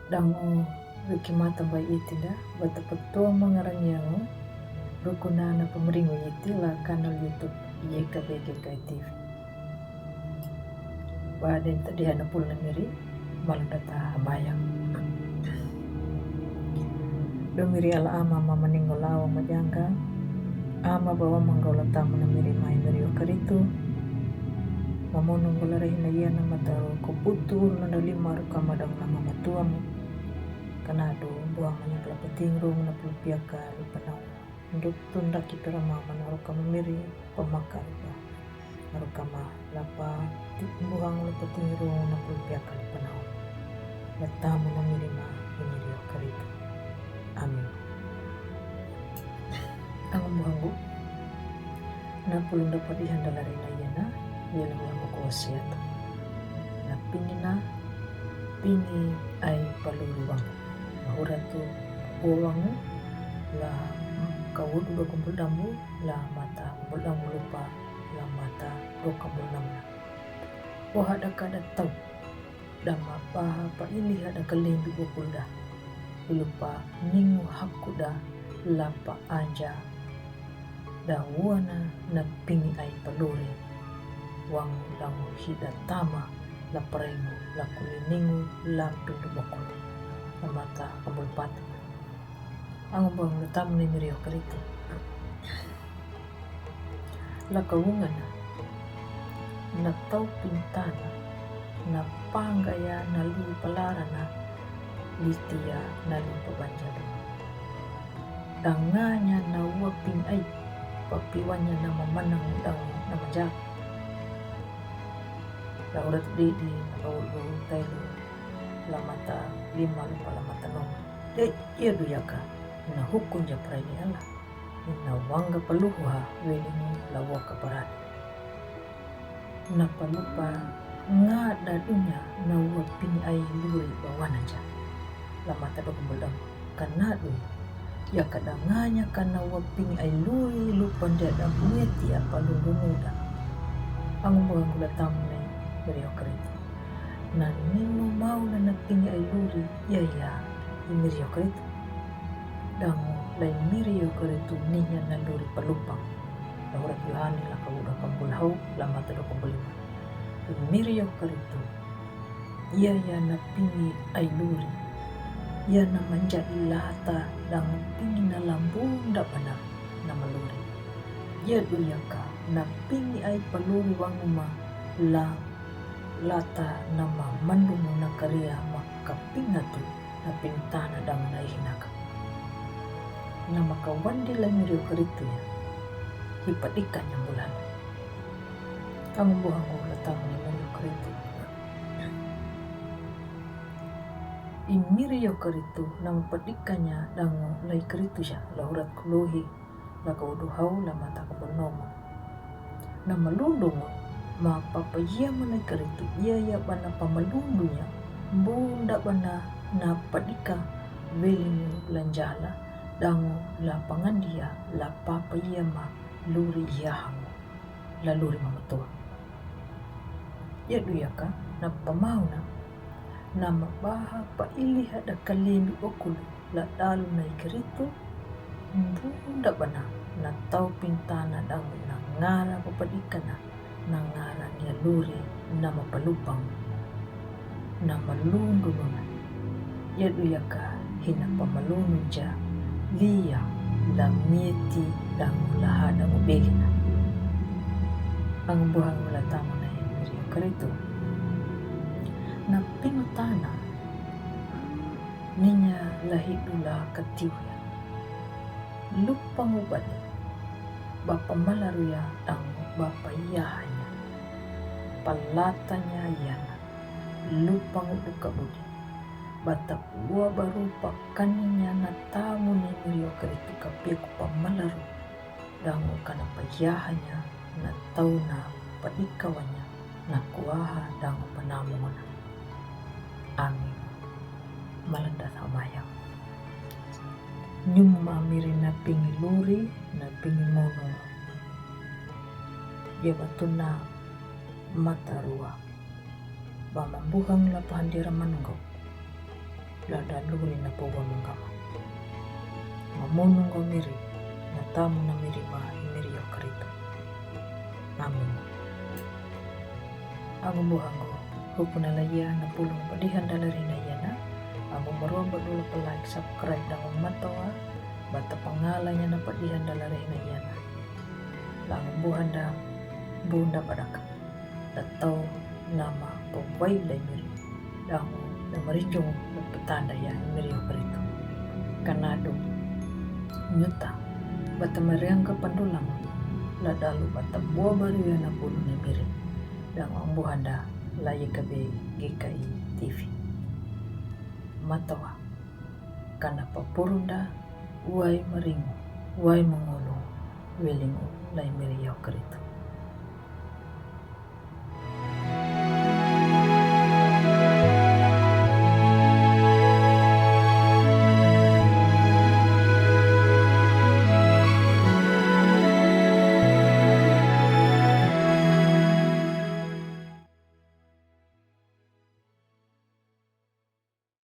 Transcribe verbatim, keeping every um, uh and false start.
Dangu riki mata bai iti da, bata petua mangarangiangu, rukuna na pemeringu iti la kanal YouTube Y K B G K T V. Ba den ta diha na pul na miri, malu data habayang. Do miri ala ama ma maningo lawa majanga, ama bawa manggau la tamu na miri mai miri o karitu. Mamono ngala rahi na iya na mataru ko putu na dalima rukama dang na mamatuamu. Kanadu buang manya kala peting rung na pulupiaka lipanau. Nduk tunda ki perama mana rukama miri pemaka rupa. Rukama lapa tik buang lapa tingru na pulupiaka lipanau. La tamu na miri ma miri o karitu. Amin. Ang buanggu. Na pulung dapat ihanda lari na iya na, iya na buanggu kuasiat. Na pingi na, pingi ai paluru wangu. Huratu wangu, la kawudu do kumpul dambu, la mata kumpul dambu lupa, la mata do kumpul namna. Waha da kada tau, da ma paha pa ili hada kalembi bukul da. Lupa ningu haku da, la pa anja. Da wana na pingi ai paluri. Wangu langu hida tama la parengu la kuliningu la pindu bokol. La mata kabul patu. Angu bangu la tamu ni miri o karitu. La kawungana. Na tau pintana. Na pangaya na lu palarana. Litia na lu pabanjalu. Danganya na ua ping ai, papiwanya na mamanang dang na majak. La urat didi, la ulu tailu, la mata lima lupa la mata nom. Dek ia duyaka, na hukum ja prai ni ala, na wangga paluhuha, weli ni la waka paradi. Na palupa nga da dunya na ua ping ai luri bawana ja. La mata do kumbul dam kana dunya. Ya kada nganya kana ua ping ai luri lupa ndia da meti apa lundu muda. Angu bangu la tamu ni miri o karitu. Na ninu mau na na ping ai luri ya ya i miri o karitu. Dangu lai miri o karitu ninya na luri palupang. La hurat Yohane la kawudu kampul hau la mata do kumbul lima. I miri o karitu. Ia ia na pingi ai luri. Ia na manja i lata dangu pingi na lambunda bana na maluri. Ia duyaka na pingi ai paluri wanguma la lata na mamandumu na karia ma kapingatu na pintana dangu na ihinaka. Na makawandi la miri o karitu ya. Hipadika nyambulan. Angu buhangu la tamu ni miri o karitu. I miri o karitu na mapadikanya dangu lai karitu ja la hurat kuluhi la kawudu hau la mata kabul nomu. Na malundungu ma papayia ma lai karitu ia ia bana pamalundunya bunda bana na padika welimu la njala dangu la pangandia la papayia ma luri ia hangu. La luri mamatua. Ia duyaka na pamauna na mabaha pa ili hada kalembi okulu la dalu na i karitu. Bunda bana na tau pintana dangu na ngara papadikana na ngara nia luri na mapalupang. Na malundununa. Ia duyaka hina pamalunun ja lia la meti dangu la hada mubelina. Angu buhangu la tamu na i miri o karitu. Na pingutana ninya la hidu la katiuya. Lupangu bade bapa malaruya dangu bapa iahanya. Palatanya iana. Lupangu duka budi. Bata ua baru pakaninya na tamu ni miri o karitu kapia ku pamalaru. Dangu kana payahanya na tauna padikawanya na kuaha dangu panamuna. Amin. Malanda samayang. Nyuma miri na pingi luri na pingi mono. Dia batuna mata rua. Ba mambuhang la pahandira manunggu. la dalu ri na pogwa mangama. Mamunu ngo miri, na tamu na miri ma i miri yo Kristu. Amin. Agu buhangu, hukuna la ia na pulung padihan dala ri na ia na, agu maruam badula pa like, subscribe dangu matoa, bata pangala ia na padihan dala ri na ia na. Langu buhanda, bunda padaka. Datau nama pawai lai miri. Dangu na marinjung na patanda ia miri yo Kristu. Kanadu nyuta bata mariangka pandulang la dalu bata bua baru ia na bulu na miri. Dangu ang buhanda la ia kabe G K I T V. Matoa. Kana papurunda, wai maringu, wai mangulu, wilingu lai miri yo Kristu.